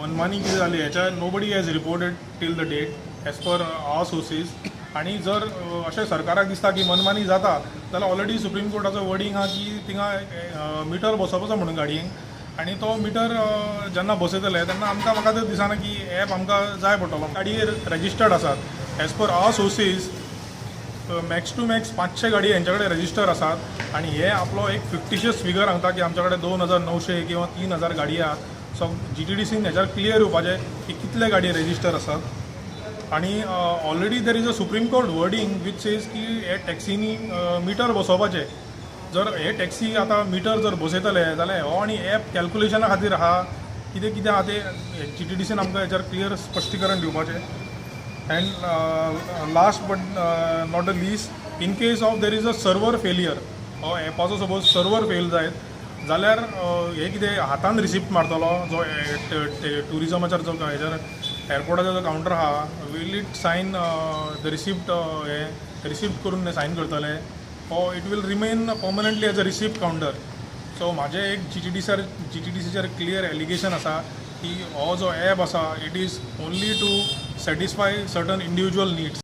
मनमानी कितें जाली हेच्या nobody has reported till the date as per our sources. आनी जर अशें सरकाराक दिसता की मनमानी जाता जाल्यार ऑलरेडी सुप्रीम कोर्टाचो वर्डींग आहा की थिंगा मिटर बसोवपाचो म्हणून गाडयेंक, आनी तो मिटर जेन्ना बसयतले तेन्ना आमकां, म्हाका तर दिसना की एप आमकां जाय पडटलो. गाडयेर रजिस्टर्ड आसात, as per our sources max to max 500 गाडी हेंच्या कडेन रजिस्टर आसात आनी हे आपलो एक फिक्टिशियस फिगर सांगता की आमच्या कडेन 2900 किंवा 3000 गाडी आहात. सो जीटीडीसीन हेच्यार क्लियर येवपाचें की कितले गाडी रजिस्टर आसात. आनी already there is a Supreme Court wording which says की हे टॅक्सीनी मिटर बसोवपाचें. जर हे टॅक्सी आतां मिटर जर बसयतले जाल्यार हो आनी एप कॅल्कुलेशना खातीर आहा, कितें कितें आहा तें जीटीडीसीन आमकां हेच्यार क्लियर स्पश्टीकरण दिवपाचें. And last but not the least, in case of there is a server failure, हो एपाचो सपोज सर्वर फेल जायत जाल्यार हे कितें हातान रिसिप्ट मारतलो? जो ट्युरिजमाचेर जो हेजेर एअरपोर्टाचो जो कावंटर आहा, will it sign the receipt? हे रिसिप्ट करून सायन करतले or it will remain permanently as a receipt counter? So म्हाजें एक जीटीडीसीचेर क्लियर एलिगेशन आसा की हो जो एप आसा, it is only to satisfy certain individual needs.